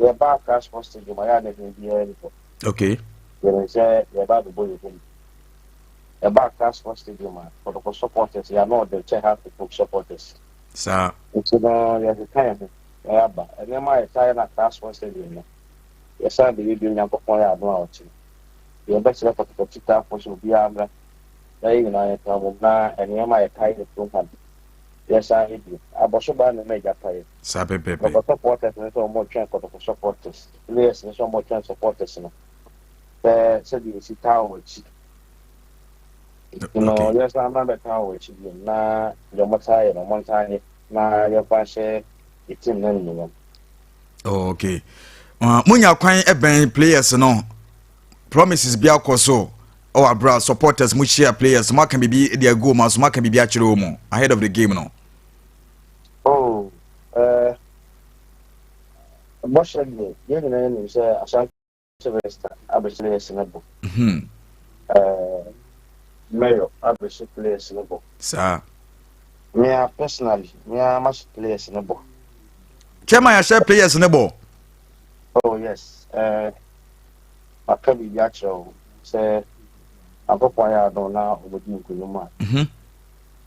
Yɛba Accra Sports Stadium a, yɛ a na hwee biara nni hɔ.
Okay.
Yɛnim sɛ yɛba abɛbɔ yɛn ho mu. Yɛba Accra Sports Stadium a, Kɔtɔkɔ supporters, yɛn ano ɔden kyɛn Hearts of Oak supporters.
Saa.
Nti no, yɛkeka yɛn ho na yɛaba. Nneɛma a yɛtaa yɛ no Accra Sports Stadium no, yɛsan bɛyɛ bio, Nyankopɔn yɛ adom a ɔkyena. Yɛbɛsrɛ Kɔtɔkɔ akyitaafoɔ sɛ obiara mmra na yɛn nyinaa yɛnka mmom na nneɛma a yɛtaa yɛ no kurom ha no, yɛnsan nyɛ bio. Abɔso baa na ɛma agya paeɛ.
Saa pɛpɛɛpɛ.
Kɔtɔkɔ supporters no sɛ wɔretwɛn kɔtɔkɔ supporters, players no sɛ wɔretwɛn supporters no sɛ sɛdeɛ yɛsi taa wɔn akyi. Nti no yɛnsan mmra bɛtaa wɔn akyi bio na deɛ wɔtaa yɛ no wɔntaa nyɛ na yɛmfa nhyɛ yɛ team no animuonyam.
Oh, okay. Munya kwan bɛn players no promises bi akɔ so ɔwɔ abira supporters mo hyia players mo aka biribi de agu wɔn aso mo aka biribi akyerɛ wɔn ahead of the game no.
Oh, eh, bɔhyɛ deɛ yɛn nyinaa nim sɛ Ashanti Sylvester abɛhyɛ players no bɔ. Eh, Mayor abɛhyɛ players no bɔ.
Saa.
Me a personally, me a mahyɛ players no bɔ.
Chairman yɛahyɛ players no bɔ.
Oh yes, eh, maka biribi akyerɛ wo sɛ Nyankopɔn ayɛ adom na wɔdi nkonim a, mhm.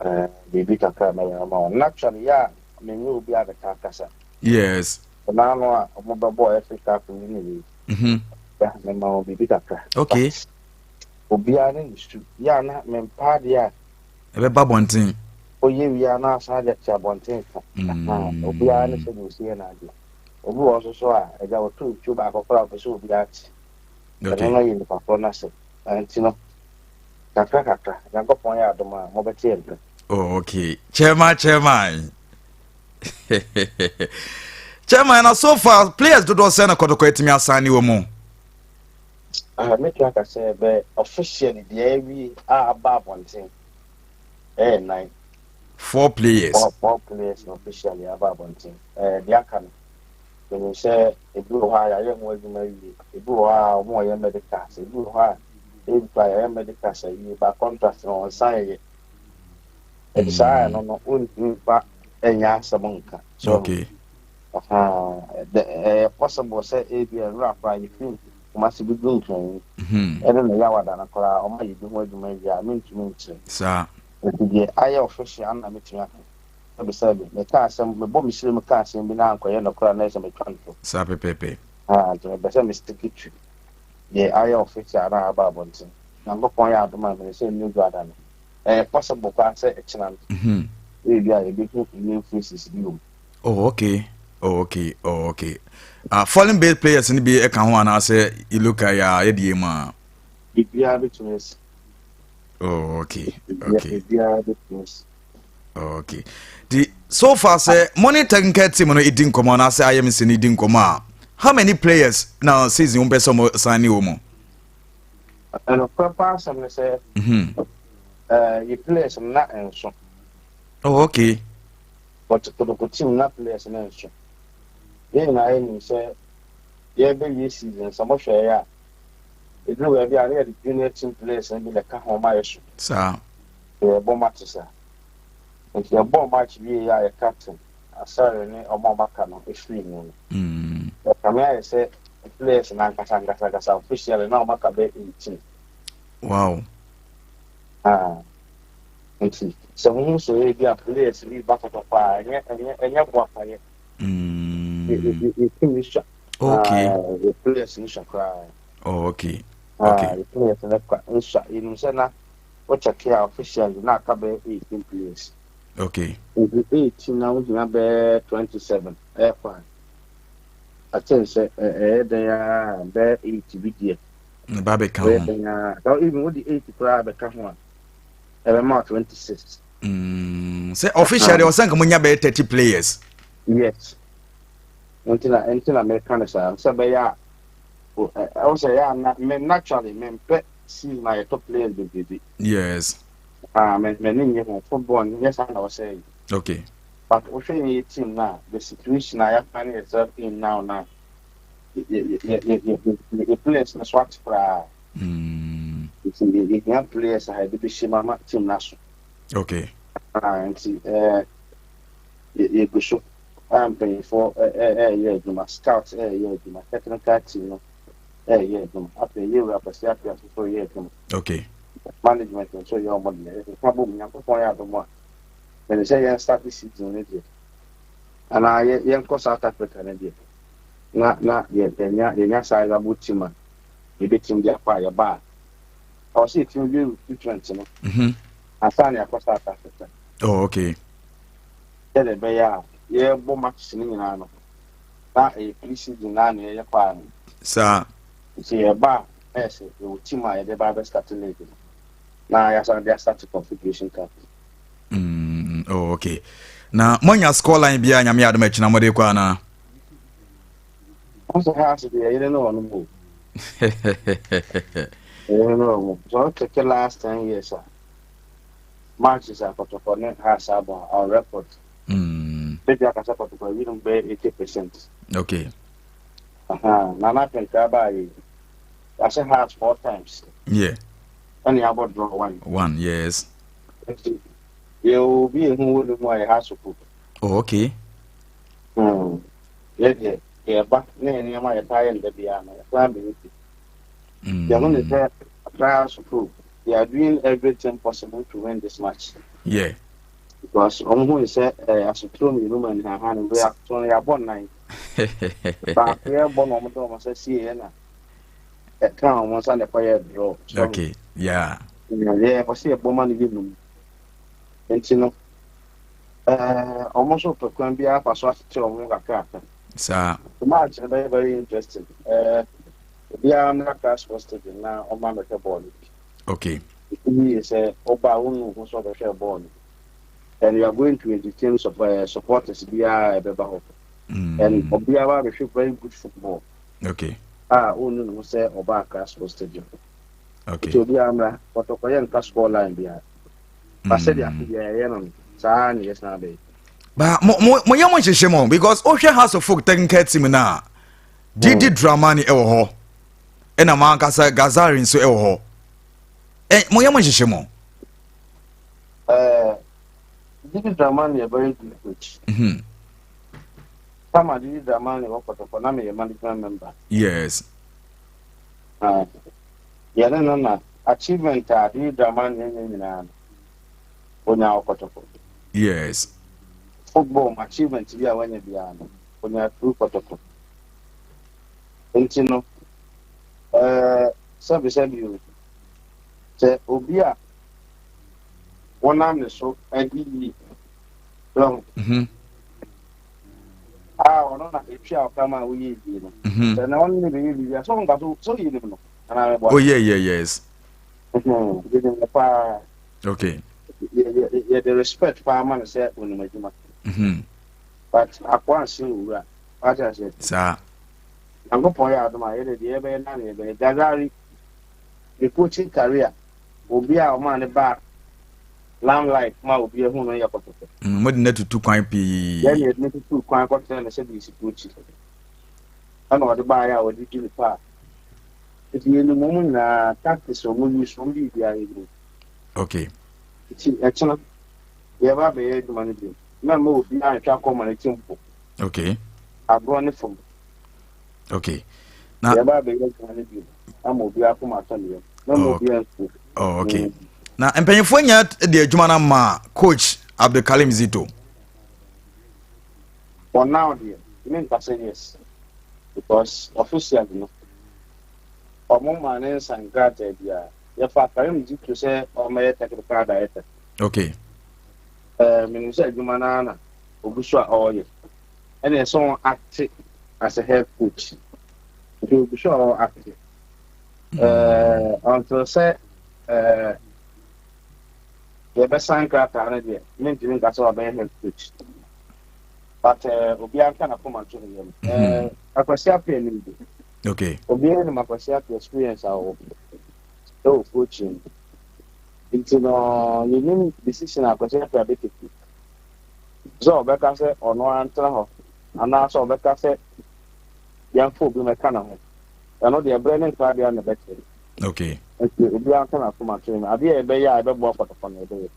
eh, biribi kakra mɛyɛ ama wɔn. Naturally, yɛ a menyɛ obi a bɛka kasa.
Yes.
Ɔnaa no a wɔbɛbɔ FA Cup yi ne wei.
Mhm.
Ya, mema wɔn biribi kakra.
Okay.
Obiara ne ne su. Yɛ a na mempa adeɛ a.
Ɛbɛba abɔnten.
Oyɛ wie a na asan de ate abɔnten ka. Mm. Obiara ne sɛdeɛ ɔsi yɛ n'adeɛ. Obi wɔ hɔ nso so a, agya wɔto nsuo baako koraa a ɔpɛ sɛ obiara te. Ɛno no yɛ nipa korɔ no asɛm. Nti no, kakra kakra, Nyankopɔn yɛ adom a, mobɛte yɛn nka.
Oh, okay. Chairman, chairman. chairman, na so far, players dodoɔ sɛ na kɔtɔkɔ atumi asan ne wɔ mu?
Uh, mɛtumi aka sɛ bɛ officially deɛ awie a aba abɔnten ɛyɛ nnan.
Four players.
Four players na officially aba abɔnten. Ɛɛ deɛ aka no, menim sɛ ebi wɔ hɔ a yɛayɛ ho adwuma awie, ebi wɔ hɔ a wɔn a wɔyɛ medicals, ebi wɔ hɔ a ebi koraa yɛayɛ medicals awie ba contract no wɔn nsa yɛ. Ɛti saa ɛno no wontumi mfa ɛnyɛ asɛm nka. So
okay.
Ɛyɛ possible sɛ ebi nwura koraa yɛfiri Kumasi bi du Nkran yi ɛne ne Yawada no koraa wɔn ayɛ bi ho adwuma awie a mentumi nkyerɛ.
Saa.
Nti deɛ ayɛ official ana metumi aka. Sɛbesɛbe, meka asɛm, mebɔ me srɛ mu ka asɛm bi na ankɔyɛ nokorɛ a na ayɛ sɛ metwa ntorɔ.
Saa pɛpɛɛpɛ.
Haa, nti mepɛ sɛ me stick to deɛ ayɛ official na aba abɔnten. Nyankopɔn yɛ adom a, menim sɛ ɛnnɛ Dwoada no, ɛyɛ possible koraa sɛ ɛkyena no, ebia yɛbɛhu new faces bi wɔ mu.
Oh, okay. Oh, okay. Oh, okay. Foreign based players no bi ɛka ho anaasɛ local yɛ a yɛde yɛ mu a?
Biribiara bɛtumi asi.
Oh, okay. Okay.
Biribiara bɛtumi asi.
Okay. The so far sɛ mo ne technical team no di nkɔmɔ anaasɛ IMC no di nkɔmɔ a how many players na season wɔn pɛ sɛ wɔn sign ne wɔn mu?
Ɛnokorɛ paa asɛm ne sɛ yɛ players no na nso.
Oh, okay.
But Kotoko team na players no nso. Yɛn nyinaa yɛnim sɛ yɛrebɛwie season sɛ mohwɛ yɛ a ɛduru baabi a na yɛde junior team players no bi na ɛka ho ma yɛ so.
Saa.
Yɛbɔ matches a. Nti yɛbɔɔ match wie a yɛ captain Asare ne ɔmo a ɔmaka no efiri mu no. Ɛkame ayɛ sɛ players no ankasa ankasa ankasa officially na ɔmaka bɛyɛ 18.
Wow.
Ah. Nti sɛ wohu sɛ ebi a players bi ba kɔtɔkɔ a ɛnyɛ ɛnyɛ ɛnyɛ boapayɛ. Yɛtumi sua.
Okay.
Yɛ players no sua koraa.
Oh, okay. Okay.
Yɛ players no kwa nsua. Yɛnim sɛ na wo check a officially na aka bɛyɛ 18 players.
Okay.
Nti 18 na wohia bɛyɛ 27 ɛkɔ a. I think sɛ ɛyɛ dɛn a bɛyɛ 8 bi deɛ.
Ne ba bɛka ho.
Ɛyɛ dɛn a even wode 8 koraa bɛka ho a ɛbɛma 26.
Sɛ officially ɔsɛ nka monya bɛyɛ 30 players.
Yes. Nti na nti na meka no saa sɛ bɛyɛ a ɛwɔ sɛ ɛyɛ a na me naturally mempɛ season a yɛtɔ players bebrebe.
Yes.
Ah, me me ne nye ho football nyɛ saa na ɔsɛ yi.
Okay.
But wohwɛ yɛn yɛ team na the situation a yɛafind yourself in now na yɛ yɛ yɛ yɛ yɛ players no so ate koraa. Nti yɛhia players a yɛde bɛhyɛ mu ama team no aso.
Okay.
Ah, nti ɛɛ yɛgu so a mpanyinfoɔ ɛɛyɛ adwuma, scout ɛɛyɛ adwuma, technical team no ɛɛyɛ adwuma. Afei yɛwura Kwasi Appiah nso so yɛ adwuma. Management nso yɛ ɔmo deɛ. Yɛkeka bom, Nyankopɔn yɛ adom a, mene sɛ yɛn start season no deɛ, anaa yɛnkɔ South Africa no deɛ, na yɛnya sizable team a yɛbɛtumi de akɔ a yɛba a, ɔwɔ sɛ yɛtumi wie recruitment no ansa na yɛakɔ South Africa.
Oh, okay.
Sɛdeɛ ɛbɛyɛ a yɛbɔ matches no nyinaa no, na ɛyɛ pre-season na na yɛyɛ paa no.
Saa.
Nti yɛba a, na yɛ sɛ yɛwɔ team a yɛde ba abɛstart league no, na yɛasan de astart Confederation Cup.
Oh, okay. Na moanya score line biara, Nyame adom akyi na mode kɔ anaa?
Ɔsɛ ha ase deɛ, yɛyere ne wɔ no mu. Yɛyere ne wɔ mu. So ɔtɛkɛ last 10 years a, matches a Kɔtɔkɔ ne Hearts abɔ on record. Bɛbi akasa, Kɔtɔkɔ awinom bɛyɛ 80%. Aha, Nana Penkra baa yi, yɛahyɛ Hearts four times. Ɛna yɛabɔ draw one.
One, yes.
Nti yɛ obi ehu wɔ ne mu a yɛ Hearts po.
Oh, okay.
Yɛ deɛ, yɛba ne yɛ nneɛma a yɛtaa yɛ no da biara no, yɛsan bɛyɛ bi. Yɛho ne sɛ Accra School, they are doing everything possible to win this match. Because ɔmo hu sɛ asotoro mmienu ma nhaha no bɛ ato no, yɛabɔ nnan. Baako yɛbɔ na ɔmo de ɔmo nsa sie yɛ na ɛka ɔmo nsa na ɛkɔyɛ draw. So yɛ yɛpɛ sɛ yɛbɔ ma no yɛ num. Nti no ɔmo nso pɛ kwan biara fa so atete ɔmo kakrakra.
Saa.
The match no bɛyɛ very interesting. Obiara mmra Accra Sports Stadium na ɔma mɛhwɛ bɔɔl no bi. Yie sɛ ɔba a wonu ho sɛ ɔbɛhwɛ bɔɔl no. And we are going to entertain supporters biara a ɛbɛba hɔ. And obiara bɛhwɛ very good football. A wonu ne ho sɛ ɔba Accra Sports Stadium. Nti obiara mmra, Kɔtɔkɔ yɛ nka score line biara. Ba sɛdeɛ afe biara yɛyɛ no, saa na yɛsan bɛyɛ.
Ba mo mo mo yɛ mo nhyehyɛ mo because wohwɛ Hearts of Oak technical team na Didi Dramani ɛwɔ hɔ, ɛna mo ankasa Gazari nso ɛwɔ hɔ. Ɛ mo yɛ mo nhyehyɛ mo.
Didi Dramani yɛ very good coach. Sama Didi Dramani wɔ Kɔtɔkɔ na meyɛ management member. Yɛne no na achievement a Didi Dramani anya nyinaa no, onya wɔ Kɔtɔkɔ. Football mu achievement bi a wanya biara no, onya through Kɔtɔkɔ. Nti no, sɛbisɛbi o, sɛ obi a wɔnam ne so adi yie dɔn a ɔno na etwi a ɔkama a woyɛ yie no, sɛ na ɔno ne bɛyɛ biribi a sɛ ɔnka so sɛ ɔyɛ nim no anaa mɛboa.
Oh yeah, yes.
Yɛnim no paa. Yɛde respect paa ma no sɛ onim adwuma. But akoa nsen owura. Wate aseɛ?
Saa.
Nyankopɔn yɛ adom a, yɛde deɛ yɛbɛyɛ na ne yɛbɛyɛ. Gazari ne coaching career, obi a ɔmaa ne ba limelight ma obi ahu no yɛ Kɔtɔkɔ.
Mo de no tutu kwan pii.
Yɛn yɛde ne tutu kwan kɔkyerɛ no sɛ de esi coach. Ɛna ɔde baayɛ a ɔde di ne paa. Nti yɛnim wɔn nyinaa tactics a wɔn use, wɔn biribiara yɛnim. Nti ɛkyena yɛba abɛyɛ adwuma no bio. Mɛmma obiara nhwɛ akɔma ne ti mpo. Agorɔ ne fam.
Na
yɛba abɛyɛ adwuma no bio ama obiara akoma atɔ ne yam. Mɛmma obiara nsuo.
Oh, okay. Na mpanyinfoɔ nya de adwuma no ma coach Abdulkalim Zito.
For now deɛ, menka sɛ yes, because officially no, ɔmo maa ne nsa nkrataa biara. Yɛfa Karim Zito sɛ ɔmmɛyɛ technical director. Menim sɛ adwuma no ara na ogu so a ɔreyɛ. Ɛna ɛsɛ wɔn act as a head coach. Nti ogu so a ɔwɔ act. Until sɛ yɛbɛsan nkrataa no deɛ, mentumi nka sɛ wabɛyɛ head coach. But obiara nka n'akoma nto ne yam. Akwasi Appiah nim bi. Obiara nim Akwasi Appiah experience a ɔwɔ ɛwɔ coaching. Nti no, yɛnim decision a Akwasi Appiah bɛtake. Sɛ ɔbɛka sɛ ɔno ara ntena hɔ anaasɛ ɔbɛka sɛ yɛmfa obi mɛka ne ho. Ɛno deɛ, ɛberɛ ne nkradeɛ na ɛbɛkyerɛ. Nti obiara nka n'akoma nto ne yam. Adeɛ a yɛbɛyɛ a ɛbɛboa Kɔtɔkɔ no, yɛbɛyɛ.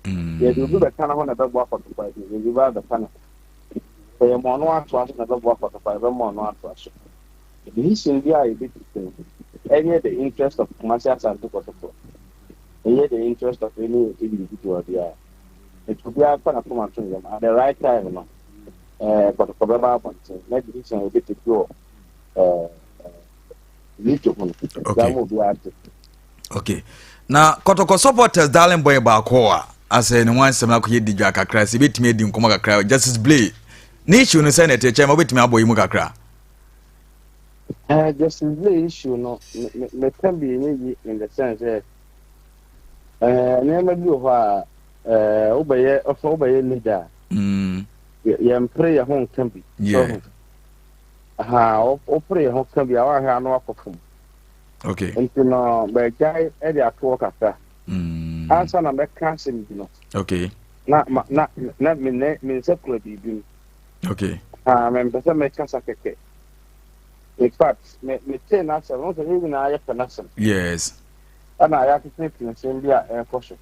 Yɛde obi bɛka ne ho na ɛbɛboa kɔtɔkɔ a, yɛde obi abɛka ne ho. Sɛ yɛma ɔno atoa so na ɛbɛboa kɔtɔkɔ a, yɛbɛma ɔno atoa so. Decision biara a yɛbɛtake no, ɛnyɛ the interest of Kumasi Asante Kɔtɔkɔ, ɛnyɛ the interest of any individual biara. Nti obiara mfa n'akoma nto ne yam. At the right time no, eh, Kɔtɔkɔ bɛba abɔnten na decision a yɛbɛtake wɔ eh, eh, Lito ho no,
Okay.
yɛama obiara ate.
Okay. Na Kɔtɔkɔ supporters darling boy baako a asɛ ne ho asɛm no akɔyɛ di dwa kakra sɛ ebɛtumi adi nkɔmmɔ kakra Justice Blay ne issue no sɛ na ɛte kyɛn ma wobɛtumi abɔ yi mu kakra.
Eh, Justice Blay issue no, me me meka bi ɛnyɛ yi in the sense sɛ eh, nneɛma bi wɔ hɔ a eh, wobɛyɛ ɔfɛ wobɛyɛ leader a yɛmpere yɛn ho nka bi.
Yeah.
So, aha, wopere yɛn ho ka bi a woahwɛ ano akɔ fam.
Okay.
Nti no bɛgyae de ato hɔ kakra. Ansa na mɛka asɛm bi no.
Okay.
Na ma na na me ne me nsa kura biribi mu.
Okay.
Ah, mempɛ sɛ mekasa kɛkɛ. In fact, me metee n'asɛm, no sɛ yɛn nyinaa yɛpɛ n'asɛm.
Yes.
Ɛna yɛatete nsɛm bi a ɛrekɔ so.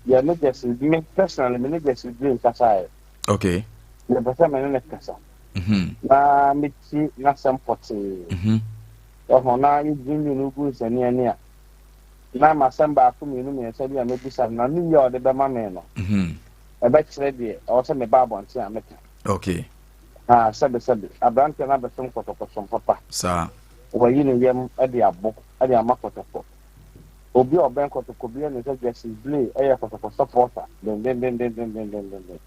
Yɛ ne Jesse, me personally, me ne Jesse Green kasaeɛ.
Okay.
Mepɛ sɛ me ne no kasa. Na metie n'asɛm pɔtee. Ɛhɔ na yɛdwennwen no gu nsania a, na m'asɛm baako mmienu mmiɛnsa bi a mɛbisa no, na ne yie a ɔde bɛma me no, ɛbɛkyerɛ deɛ ɛwɔ sɛ meba abɔnten a meka.
Okay.
Ah, sɛbe sɛbe, aberanteɛ no abɛsom kɔtɔkɔsom papa.
Saa.
Wayi ne yam de abo de ama kɔtɔkɔ. Obi a ɔbɛn kɔtɔkɔ biara nim sɛ Justice Blay yɛ kɔtɔkɔ supporter dendendendendendenden.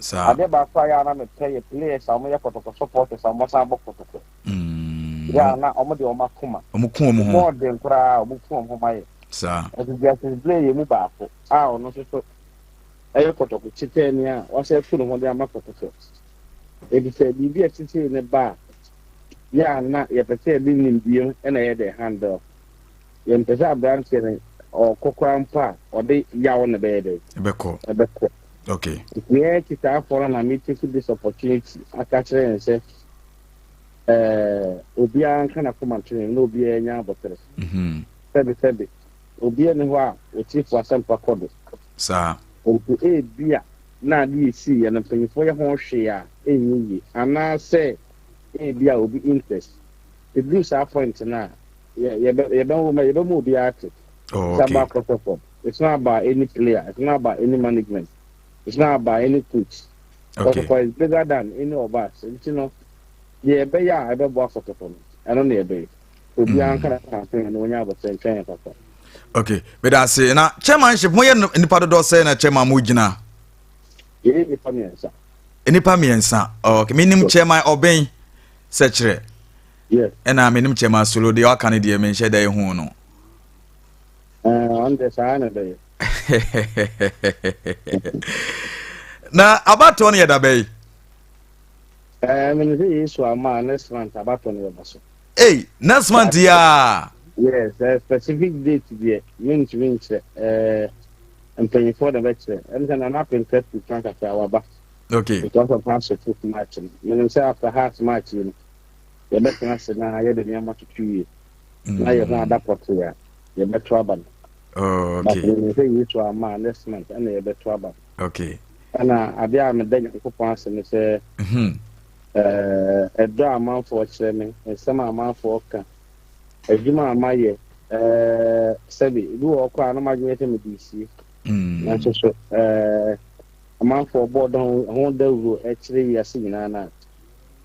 Saa.
Adeɛ baako a yɛ a na mepɛ yɛ players a wɔyɛ kɔtɔkɔ supporters a wɔsan bɔ kɔtɔkɔ. Yɛ a na wɔn de wɔn akoma.
Wɔn ku wɔn ho.
Bɔɔden koraa wɔn ku wɔn ho ma yɛ.
Saa.
Ɛti Justice Blay yɛ mu baako a ɔno nso so ɛyɛ kɔtɔkɔ kyitɛni a wasan aku ne ho de ama kɔtɔkɔ. Eti sɛ biribi a ɛsisi ne ba a yɛ a na yɛpɛ sɛ yɛde nimdeɛ na ɛyɛ dɛ handle. Yɛmpɛ sɛ aberanteɛ no ɔkɔ koraa mpo a ɔde yaw na ɛbɛyɛ dɛ.
Ɛbɛkɔ.
Ɛbɛkɔ.
Okay.
Nti yɛn akyitaafoɔ no na me take this opportunity aka kyerɛ yɛn sɛ ɛɛ obiara nka n'akoma nto ne na obiara nya abɔtere. Sɛbe sɛbe obiara ni hɔ a otiefo asɛmpa kɔ do.
Saa.
Nti ebia na ade esii yɛ no mpanyinfoɔ yɛ ho hwee a ɛnyɛ yie anaasɛ ebia obi interest. Eduru saa point no a yɛbɛ yɛbɛ yɛbɛma obiara ate.
Oh,
It's
okay.
about protocol. It's not about any player. It's not about any management. It's not about any coach.
Okay.
Protocol is bigger than any of us. Nti no, deɛ ɛbɛyɛ a ɛbɛboa protocol no, ɛno na ɛbɛyɛ. Obiara nka na campaign no onye abɔtɛ nkyɛn yɛn papa.
Okay. Meda ase. Na chairmanship mo yɛ nipa dodoɔ sɛ na chairman mo gyina?
Yɛyɛ nipa mmiɛnsa.
Nipa mmiɛnsa. Okay. Menim chairman ɔbɛn sɛ kyerɛ.
Yes.
Ɛna menim chairman solo deɛ ɔka no deɛ menhyɛ da ehu no.
Ɔno deɛ saa na ɛbɛyɛ.
Na abatoɔ no yɛ da bɛyi.
Ɛɛ mene sɛ Yesu ama a next month abatoɔ no bɛba so.
Ei, next month yi aa.
Yes, specific date deɛ mentumi nkyerɛ. Ɛɛ mpanyinfoɔ na bɛkyerɛ. Ɛne sɛ Nana Apenka tu kwan kakra waba.
Okay.
Because of Hearts of Oak match no. Menim sɛ after Hearts match yi no yɛbɛtena ase na yɛde nneɛma toto yie. Na yɛ ho ada pɔtee a yɛbɛto aba no.
Oh,
But
okay.
menim sɛ Yesu ama a next month ɛna yɛbɛto aba no.
Okay.
Ɛna adeɛ a meda Nyankopɔn ase ne sɛ ɛdɔ a amanfoɔ kyerɛ me, nsɛm a amanfoɔ ka, adwuma a mayɛ, sɛbe ebi wɔ hɔ koraa na m'adwene yɛ sɛ mede resie. Nanso so amanfoɔ bɔ ɔdɔ ho dawuro kyerɛ wiase nyinaa no a,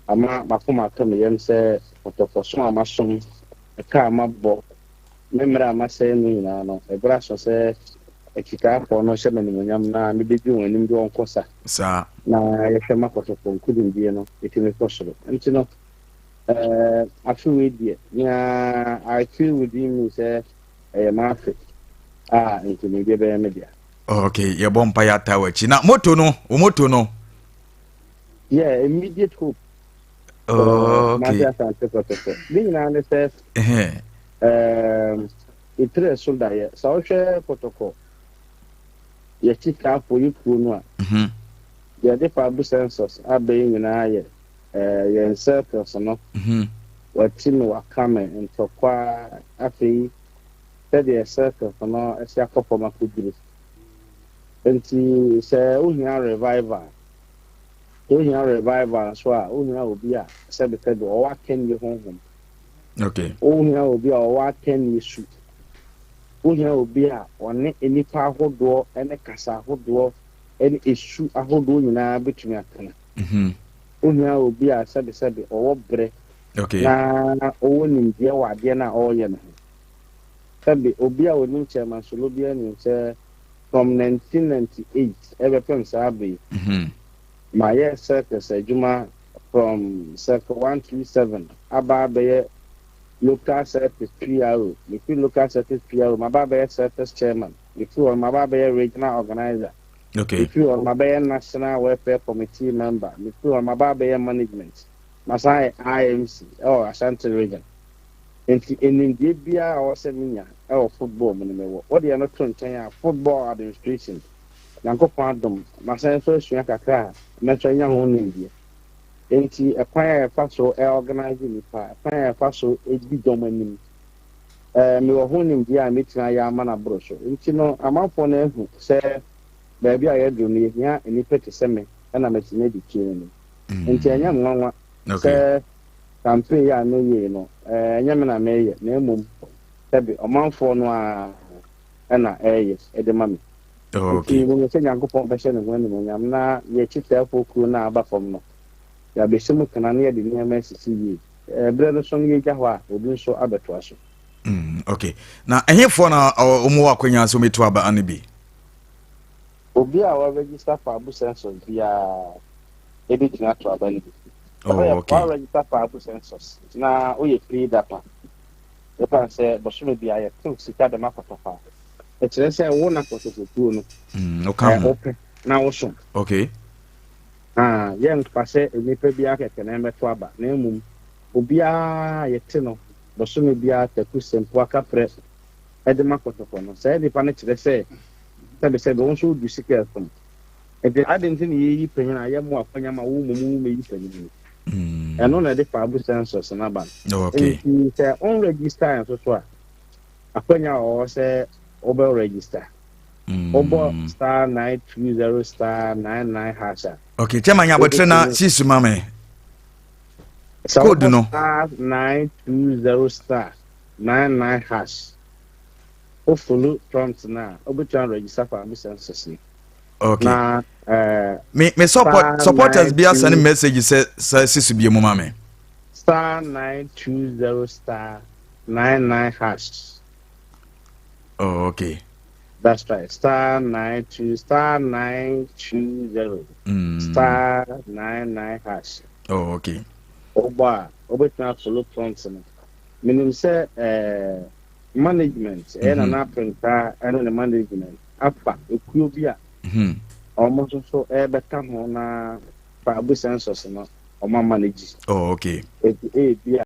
ama m'akoma atɔ me yam sɛ ɔtɔfɔsom a masom, ɛka a mabɔ, me mmerɛ a masɛe no nyinaa no, ɛberɛ aso sɛ akyitaafoɔ no hyɛ me animuonyam na mebɛdi wɔn anim de wɔn kɔ sa,
Saa.
na yɛhwɛ ma kɔtɔkɔ nkonimdie no ɛtumi kɔ soro. Nti no, eh, afe wei deɛ, me ara I feel within me sɛ ɛyɛ m'afe a nkonimdie bɛyɛ me dea.
Okay, yɛbɔ mpa yɛ ataa w'akyi. Na moto no, wo moto no.
Yeah, immediate hope.
Oh, okay.
Kumasi Asante Kɔtɔkɔ. Ne nyinaa ne sɛ, ɛtiri so daeɛ. Sɛ wohwɛ Kɔtɔkɔ, yɛkyi kaafoɔ yɛ kuo no a, deɛ fa abu census aba yi nyinaa yɛ yɛn circles no. Wati me waka me ntɔkwa afei sɛdeɛ circles no asi akɔ fam akɔduru. Nti sɛ wohia revival, wohia revival nso a, wohia obi a sɛbesɛbe ɔwɔ akannie honhom. Wohia obi a ɔwɔ akannie su. Wohia obi a ɔne nnipa ahodoɔ ne kasa ahodoɔ ne esu ahodoɔ nyinaa bɛtumi atena. Wohia obi a sɛbesɛbe ɔwɔ berɛ na ɔwɔ nimdeɛ wɔ adeɛ no a ɔreyɛ no ho. Sɛbe obi a ɔnim Chairman Solo biara nim sɛ from 1998 ɛbɛpem saa bere yi, mayɛ circus adwuma from Circle 127 aba abɛyɛ local circus PRO. Mefiri local circus PRO maba abɛyɛ circus chairman. Mefiri hɔ no maba abɛyɛ regional organizer. Mefiri hɔ no mabɛyɛ national welfare committee member. Mefiri hɔ no maba abɛyɛ management. Masan ayɛ IMC ɛwɔ Ashanti Region. Nti nimdeɛ biara a ɔwɔ sɛ menya ɛwɔ football mu no mewɔ. Wode ɛno to nkyɛn a, football administration, Nyankopɔn adom, masan nso asua kakra a mɛnso anya ho nimdeɛ. Nti ɛkwan a yɛfa so organize nipa, ɛkwan a yɛfa so di dɔm anim, mewɔ ho nimdeɛ a mɛtumi ayɛ ama no aboro so. Nti no amanfoɔ no ahu sɛ baabi a yɛduru no yɛhia nnipa te sɛ me ɛna matumi adi tuo no anim. Nti ɛnyɛ nwanwa sɛ campaign yi a meyɛ yi no, ɛnyɛ me na meyɛ, na mmom sɛbe ɔmanfoɔ no ara ɛna ɛyɛ de ma me. Nti menim sɛ Nyankopɔn bɛhyɛ ne ho animuonyam na yɛn akyitaafoɔ kuo no a aba fam no, yɛabɛsi mu kena na yɛde nneɛma asisi yie. Berɛ no so no yɛgya hɔ a, obi nso abɛtoa so.
Okay. Na ɛhefoɔ na wɔn wɔ akwanya sɛ wɔbɛtu aba no bi?
Obi a wɔregister for Abu Census biara ebɛtumi ato aba no bi.
Oh, okay.
Wɔregister for Abu Census na woyɛ free data. Yɛfa sɛ bɔsome bi a yɛtew sika dɛm akɔtɔfa. Ɛkyerɛ sɛ wo na kɔtɔkɔkuo no wopɛ na wosom.
Okay.
Ah, yɛmfa sɛ nnipa biara kɛkɛ na ɛmmɛto aba, na mmom obiara yɛte no bɔsome biara taku sɛmpo akaprɛ de ma kɔtɔkɔ no. Saa nnipa no kyerɛ sɛ sɛbesɛbe wo nso wodu sika ɛsom. Nti ade nti na yɛyi panyin a yɛmmo akwanya ma wo mmom wo mmɛyi panyin no. Ɛno na ɛde Faabu census no aba no. Nti sɛ ɔnregister nso so a, akwanya wɔ hɔ sɛ wobɛ register. Wobɔ *920*99# a.
Okay, chairman nyabɔtire na sisi ma me. Code no.
*920*99#. Wo follow prompt na wobɛtumi register for Abu census no.
Okay.
Na
me supporters bi asɛne message sɛ sisi bi mu ma me.
*920*99#.
Oh, okay.
That's right. *92 *920 *99#.
Oh, okay.
Wobɔ a wobɛtumi afollow prompt no. Menim sɛ management ɛyɛ Nana Aprinta ɛne ne management afa ekuo bi a ɔmo nso so ɛbɛka ho na fa Abu census no ɔmo ama no gyi.
Oh, okay.
Eti ebi a.